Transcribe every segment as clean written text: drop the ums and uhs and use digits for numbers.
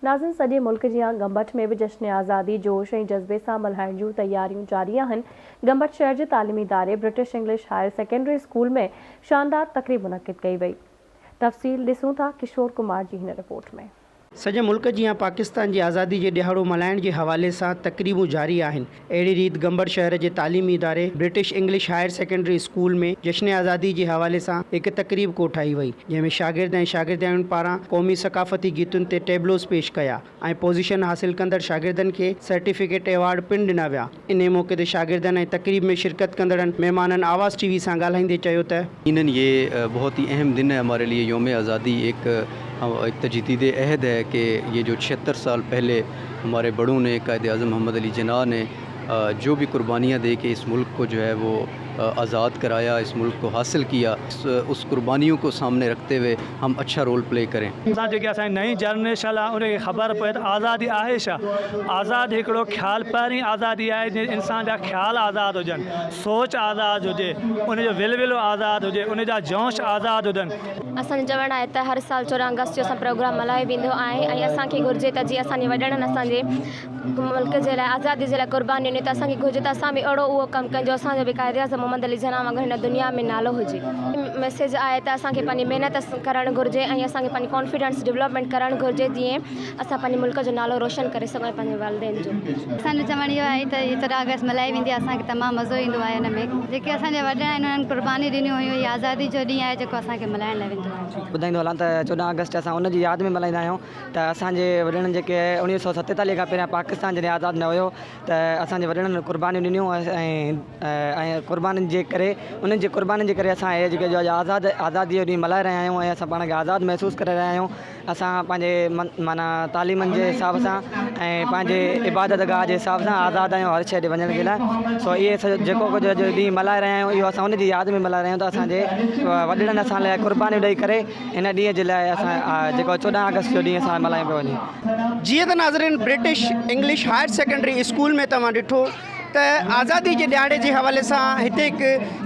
ناظرين سڄي ملڪ جيان گمبٽ ۾ به جشن آزادي جوش ۽ جذبي سان ملهائڻ جون تياريون جاري آهن. گمبٽ شهر جي تعليمي اداري British English higher secondary school ۾ شاندار تقريب منعقد ڪئي وئي. تفصيل ڏسون ٿا ڪشور ڪمار جي هن رپورٽ ۾. سڄي ملڪ جيان پاڪستان جي آزادي جي ڏهاڙو ملهائڻ جي حوالي سان تقريبون جاري آهن. اهڙي ريت گمبٽ شهر جي تعليمي اداري British English higher secondary school ۾ جشن آزادي جي حوالي سان هڪ تقريب ڪوٺائي وئي جنهن ۾ شاگرد ۽ شاگردياڻين پاران قومي ثقافتي گيتن تي ٽيبلوز پيش ڪيا ۽ پوزيشن حاصل ڪندڙ شاگردن کي سرٽيفڪيٽ ايوارڊ پڻ ڏنا ويا انهي موقعي تي شاگردن ۽ تقريب ۾ شرڪت ڪندڙن مهمانن آواز ٽي وي سان ڳالهائيندي چيو ته. يقينن يه بهت هي اهم دن هي هماري ليي يوم آزادي ايڪ ايڪ تجديد عهد هي ڪي يه جو 76 سال پهلي هماري بڙون ني قائد اعظم محمد علي جناح ني جو بهي قربانيان the ڪي اس ملڪ ڪو جو هي وو آزاد ڪرايا اس ملڪ ڪو حاصل ڪيا اس قربانيون ڪو سامني رکتي هوئي هم اڇا رول پلي ڪرين. اسان جيڪي اسان جي نئين جنريشن آهي ان کي خبر پوي ته آزادي آهي ڇا؟ آزاد هڪڙو خيال پهرين آزادي آهي جنهن انسان جا خيال آزاد هجن، سوچ آزاد هجي، ان جو ولولو آزاد هجي، ان جا جوش آزاد هجن. اسان جو چوڻ آهي ته هر سال 14 آگسٽ جو اسان پروگرام ملهايو ويندو آهي ۽ اسان کي گهرجي ته جيئن اسان جي وڏڙن اسان جي ملڪ جي لاء آزادي جي لاء قربانيون ڏنيون ته اسان کي گهرجي ته اسان به اهڙو اهو ڪم ڪيون جو اسان جو به قائد اعظم محمد علي جناح وانگر هن دنيا ۾ نالو هجي. ميسيج آهي ته اسان کي پنهنجي محنت ڪرڻ گهرجي ۽ اسان کي پنهنجي ڪانفيڊنس ڊولپمينٽ ڪرڻ گهرجي جيئن اسان پنهنجي ملڪ جو نالو روشن ڪري سگهون ۽ پنهنجي والدين جو. اسان جو چوڻ اهو آهي ته هي 14 آگسٽ ملهائي ويندي آهي اسان کي تمام مزو ايندو آهي ان ۾ جيڪي اسان جا وڏا آهن انهن قرباني ڏنيون هيون هي آزادي جو ڏينهن آهي جيڪو اسان کي ملهائڻ لاء ويندو آهي. ٻڌائيندو هلان ته 14 آگسٽ اسان ان جي ياد ۾ ملهائيندا آهيون ته اسان جي وڏڙن جيڪي 1947 کان پهريان پاڪستان جڏهن آزاد نه هيو ته اسان جي وڏڙن قربانيون ڏنيون ۽ قربانين جي ڪري انهن جي قربانين جي ڪري اسان هي جيڪي اڄ آزاد آزادي جو ڏينهن ملهائي رهيا آهيون ۽ اسان پاڻ کي آزاد محسوس ڪري رهيا آهيون اسان پنهنجي معنيٰ تعليمن جي حساب سان ۽ پنهنجي عبادت گاهه جي حساب سان آزاد آهيون هر شيء ڏي وڃڻ جي لاء سو اهي جيڪو ڪجهه اڄ ڏينهن ملهائي رهيا آهيون اهو اسان ان جي ياد ۾ ملهائي رهيا آهيون ته اسان جي وڏڙن اسان لاء قربانيون ڏئي ڪري هن ڏينهن جي لاء اسان جيڪو 14 آگسٽ جو ڏينهن اسان ملهايو پيو وڃي. جيئن ته ناظرين British English higher secondary school ۾ توهان ڏٺو ته آزادي جي ڏهاڙي جي حوالي سان هتي هڪ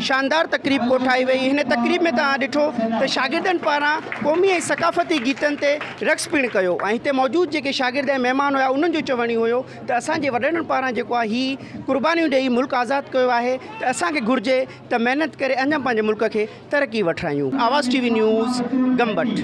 شاندار تقريب ڪوٺائي وئي هن تقريب ۾ توهان ڏٺو ته شاگردن پاران قومي ۽ ثقافتي گيتن تي رقص پڻ ڪيو ۽ هتي موجود جيڪي شاگرد ۽ مهمان هيا انهن جو چوڻ اهو هيو ته اسان جي وڏڙن پاران جيڪو آهي هي قربانيون ڏئي ملڪ آزاد ڪيو آهي ته اسان کي گهرجي ته محنت ڪري اڃا پنهنجي ملڪ کي ترقي وٺرايون. آواز ٽي وي نيوز گمبٽ.